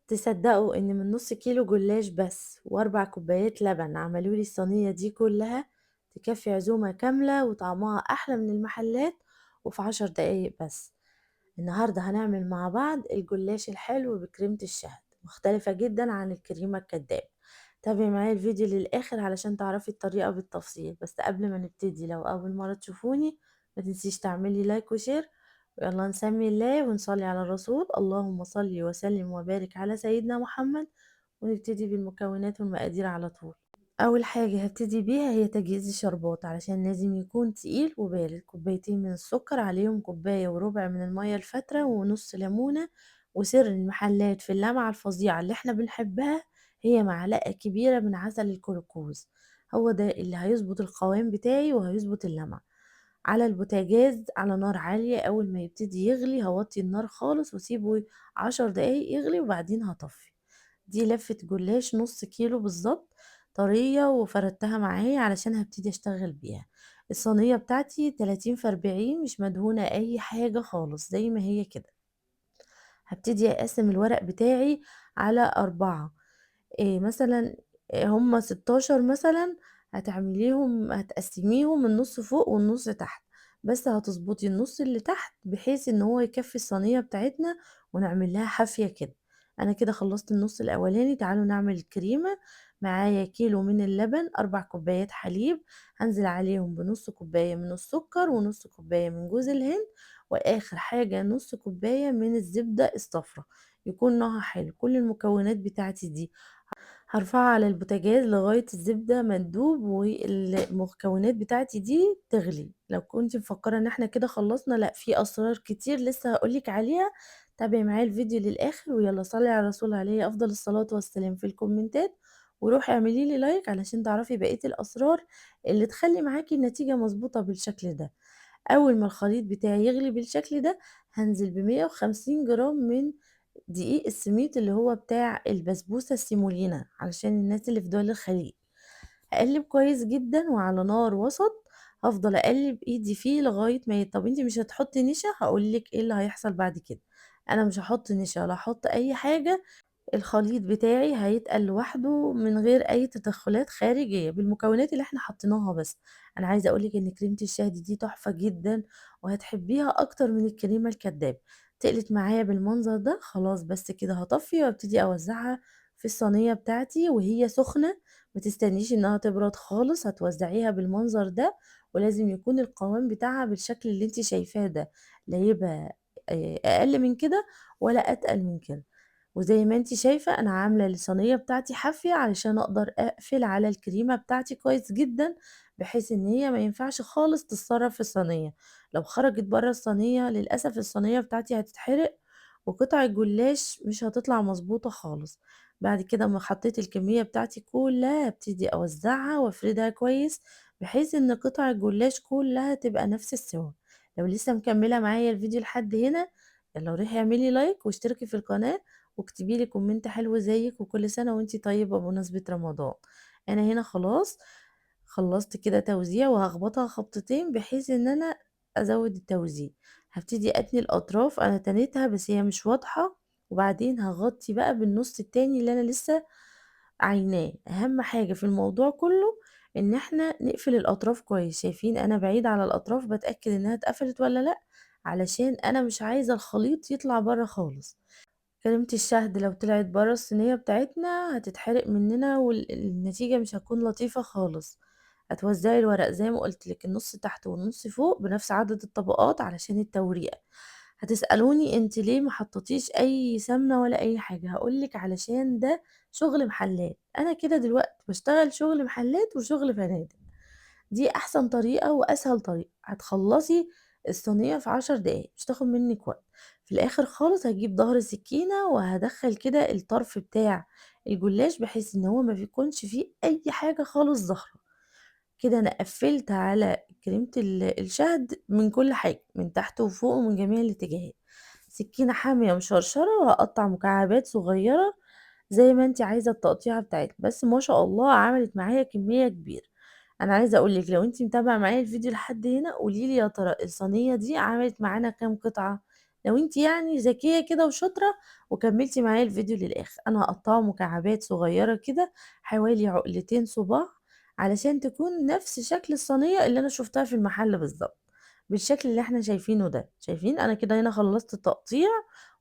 تصدقوا إن من نص كيلو جلاش بس و4 كوبايات لبن عملوا لي الصينية دي كلها، تكفي عزومة كاملة وطعمها أحلى من المحلات وفي 10 دقايق بس. النهاردة هنعمل مع بعض الجلاش الحلو بكريمة الشهد، مختلفة جدا عن الكريمة الكدابة. تابعي معايا الفيديو للآخر علشان تعرفي الطريقة بالتفصيل. بس قبل ما نبتدي، لو أول مرة تشوفوني ما تنسيش تعملي like و share، ويلا نسمي الله ونصلي على الرسول، اللهم صل وسلم وبارك على سيدنا محمد. ونبتدي بالمكونات والمقادير على طول. أول حاجة هبتدي بيها هي تجهيز الشربات، علشان لازم يكون تقيل وبارد. كوبايتين من السكر، عليهم كوباية وربع من المية الفاترة، ونص ليمونة. وسر المحلات في اللمعة الفظيعة اللي احنا بنحبها هي معلقة كبيرة من عسل الكلوكوز، هو ده اللي هيظبط القوام بتاعي وهيظبط اللمعة. على البوتاجاز على نار عالية، أول ما يبتدي يغلي هوطي النار خالص واسيبه 10 دقايق يغلي وبعدين هطفي. دي لفة جلاش نص كيلو بالظبط، طرية وفردتها معايا علشان هبتدي اشتغل بيها. الصينية بتاعتي 30 في 40، مش مدهونة اي حاجة خالص، زي ما هي كده. هبتدي اقسم الورق بتاعي على 4، مثلا هما 16 مثلا، هتقسميهم النص فوق والنص تحت، بس هتظبطي النص اللي تحت بحيث ان هو يكفي الصينية بتاعتنا ونعمل لها حافية كده. انا كده خلصت النص الاولاني. تعالوا نعمل الكريمة. معايا كيلو من اللبن، 4 كوبايات حليب، هنزل عليهم بنص كوباية من السكر ونص كوباية من جوز الهند، واخر حاجة نص كوباية من الزبدة الصفراء، يكون نوعها حلو. كل المكونات بتاعتي دي هرفعها على البوتاجاز لغاية الزبدة ما تدوب والمكونات بتاعتي دي تغلي. لو كنت مفكرة ان احنا كده خلصنا، لا، في اسرار كتير لسه هقولك عليها، تابعي معايا الفيديو للاخر. ويلا صلي على الرسول عليه افضل الصلاة والسلام في الكومنتات، وروحي اعملي لي لايك علشان تعرفي بقية الاسرار اللي تخلي معاكي النتيجة مظبوطة بالشكل ده. اول ما الخليط بتاعي يغلي بالشكل ده، هنزل بمية وخمسين جرام من دقيق السميط اللي هو بتاع البسبوسة السيمولينا علشان الناس اللي في دول الخليج. هقلب كويس جدا وعلى نار وسط، هفضل اقلب ايدي فيه لغاية ما طب انتي مش هتحطي نشا؟ هقولك ايه اللي هيحصل بعد كده. انا مش هحط نشا ولا هحط اي حاجة، الخليط بتاعي هيتقل لوحده من غير اي تدخلات خارجية بالمكونات اللي احنا حطيناها بس. انا عايزة اقولك ان كريمة الشهد دي تحفة جدا وهتحبيها اكتر من الكريمة الكدابة. تقلت معايا بالمنظر ده خلاص، بس كده هطفي وابتدي اوزعها في الصينية بتاعتي وهي سخنة، ما تستنيش انها تبرد خالص، هتوزعيها بالمنظر ده، ولازم يكون القوام بتاعها بالشكل اللي انت شايفاه ده، لا يبقى اقل من كده ولا اتقل من كده. وزي ما انت شايفة انا عاملة الصينية بتاعتي حافية علشان اقدر اقفل على الكريمة بتاعتي كويس جدا، بحيث ان هي ما ينفعش خالص تتصرف في الصينية. لو خرجت بره الصينية للأسف الصينية بتاعتي هتتحرق وقطع الجلاش مش هتطلع مظبوطة خالص. بعد كده ما حطيت الكمية بتاعتي كلها هبتدي اوزعها وافردها كويس بحيث ان قطع الجلاش كلها تبقى نفس السوا. لو لسه مكملة معايا الفيديو لحد هنا، يلا روحي اعملي لايك واشتركي في القناة واكتبي لي كومنت حلو زيك، وكل سنة وانتي طيبة بمناسبة رمضان. انا هنا خلاص خلصت كده توزيع، وهخبطها خبطتين بحيث ان انا ازود التوزيع. هبتدي اتني الاطراف، انا تنيتها بس هي مش واضحة، وبعدين هغطي بقى بالنص التاني اللي انا لسه عيناه. اهم حاجة في الموضوع كله ان احنا نقفل الاطراف كويس. شايفين انا بعيد على الاطراف، بتأكد انها اتقفلت ولا لا، علشان انا مش عايزة الخليط يطلع بره خالص. كريمة الشهد لو طلعت بره الصينية بتاعتنا هتتحرق مننا والنتيجة مش هتكون لطيفة خالص. هتوزعي الورق زي ما قلت لك، النص تحت والنص فوق بنفس عدد الطبقات علشان التوريقة. هتسألوني انت ليه ما حطيتيش اي سمنة ولا اي حاجة؟ هقولك علشان ده شغل محلات. انا كده دلوقتي بشتغل شغل محلات وشغل فنادق، دي احسن طريقة واسهل طريقة. هتخلصي الصينية في 10 دقايق، مش تاخد منك وقت. في الاخر خالص هجيب ظهر سكينة وهدخل كده الطرف بتاع الجلاش بحيث ان هو ما بيكونش فيه اي حاجة خالص ظاهرة. كده انا قفلت على كريمة الشهد من كل حاجة، من تحت وفوق ومن جميع الاتجاهات. سكينة حامية مشرشرة، وهقطع مكعبات صغيرة زي ما انت عايزة التقطيعة بتاعتك. بس ما شاء الله عملت معايا كمية كبيرة. انا عايزة اقولك لو انت متابعة معايا الفيديو لحد هنا، قوليلي يا ترى الصينية دي عملت معانا كام قطعة؟ لو أنتِ يعني ذكية كده وشاطرة وكمّلتِ معايا الفيديو للآخر. أنا هاقطّعه مكعبات صغيرة كده حوالي عقلتين صباع، علشان تكون نفس شكل الصينية اللي أنا شُفتها في المحل بالضبط، بالشكل اللي إحنا شايفينه ده. شايفين؟ أنا كده هنا خلّصت التقطيع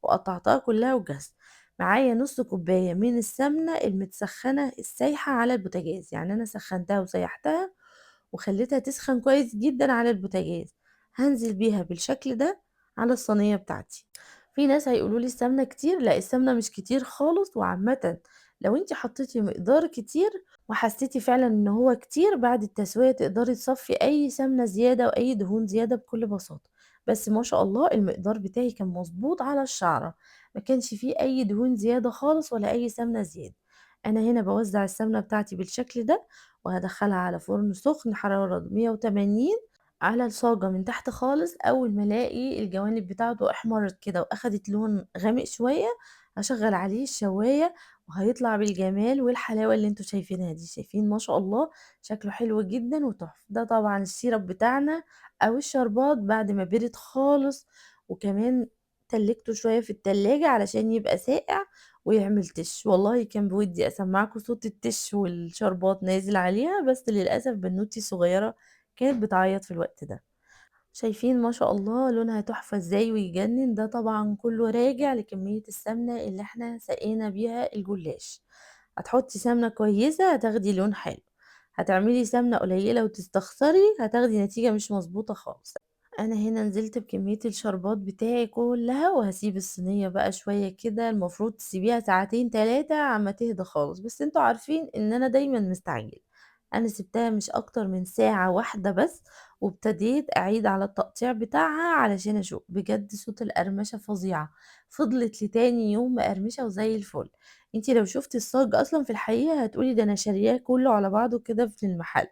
وقطعتها كلّها وجاهزة. معايا نُص كوباية من السمنة المتسخّنة السايحة على البوتاجاز، يعني أنا سخّنتها وسيحتها وخلّيتها تسخن كويس جدًا على البوتاجاز، هانزل بيها بالشكل ده على الصينية بتاعتي. في ناس هيقولوا لي السمنة كتير، لأ السمنة مش كتير خالص، وعامةً لو أنتِ حطيتِ مقدار كتير وحسيتِ فعلًا إن هو كتير بعد التسوية تقدري تصفّي أي سمنة زيادة وأي دهون زيادة بكل بساطة، بس ما شاء الله المقدار بتاعي كان مضبوط على الشعرة، ما كانش فيه أي دهون زيادة خالص ولا أي سمنة زيادة. أنا هنا باوزّع السمنة بتاعتي بالشكل ده، وهادخّلها على فرن سخن حرارة 180 على الصاجة من تحت خالص. أول ما ألاقي الجوانب بتاعته احمرت كده وأخدت لون غامق شوية، هاشغّل عليه الشواية وهيطلع بالجمال والحلاوة اللي أنتم شايفينها دي. شايفين ما شاء الله شكله حلو جدًا وتحفة. ده طبعًا ال syrup بتاعنا أو الشربات بعد ما بِرِد خالص، وكمان تلِّجته شوية في التلاجة علشان يبقى ساقع ويعمل تِش. والله كان بودي أسمّعكم صوت التِش والشربات نازل عليها، بس للأسف بنوتي الصغيرة كانت بتعيط في الوقت ده. شايفين ما شاء الله لونها تحفة إزاي ويجنن. ده طبعًا كله راجع لكمية السمنة اللي إحنا سقينا بيها الجلاش. هتحطي سمنة كويسة هتاخدي لون حلو، هتعملي سمنة قليلة وتستخسري هتاخدي نتيجة مش مضبوطة خالص. أنا هنا نزلت بكمية الشربات بتاعي كلها، وهاسيب الصينية بقى شوية كده، المفروض تسيبيها ساعتين 3 عما تهدى خالص، بس انتوا عارفين إن أنا دايمًا مستعجلة. أنا سِبتها مش أكتر من ساعة واحدة بس، وابتديت أعيد على التقطيع بتاعها علشان أشوف. بجد صوت القرمشة فظيعة، فضلت لتاني يوم مقرمشة وزي الفل. أنتِ لو شُفتِ الصاج أصلًا في الحقيقة هتقولي ده أنا شارياه كله على بعضه كده في المحل.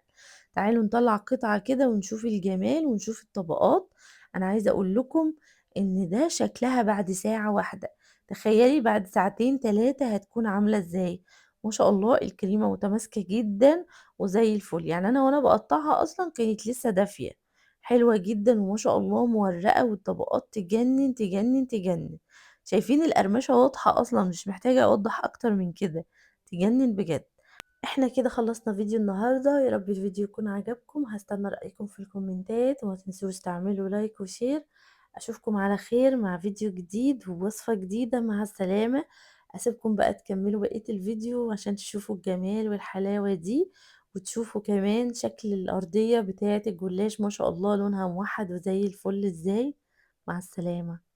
تعالوا نطلّع قطعة كده ونشوف الجمال ونشوف الطبقات. أنا عايزة أقول لكم إن ده شكلها بعد ساعة واحدة، تخيلي بعد ساعتين 3 هتكون عاملة إزاي. ما شاء الله الكريمة متماسكة جدًا وزي الفل، يعني أنا وأنا باقطّعها أصلًا كانت لسه دافية، حلوة جدًا وما شاء الله مورّقة والطبقات تجنن، تجنن، تجنن. شايفين القرمشة واضحة أصلًا، مش محتاجة أوضّح أكتر من كده، تجنن بجد. إحنا كده خلصنا فيديو النهاردة، يا رب الفيديو يكون عجبكم، هاستنى رأيكم في الكومنتات، وما تنسوش تعملوا like و share. أشوفكم على خير مع فيديو جديد ووصفة جديدة، مع السلامة. أسيبكم بقى تكملوا بقية الفيديو عشان تشوفوا الجمال والحلاوة دي، وتشوفوا كمان شكل الأرضية بتاعة الجلاش ما شاء الله لونها موحد وزي الفل إزاي. مع السلامة.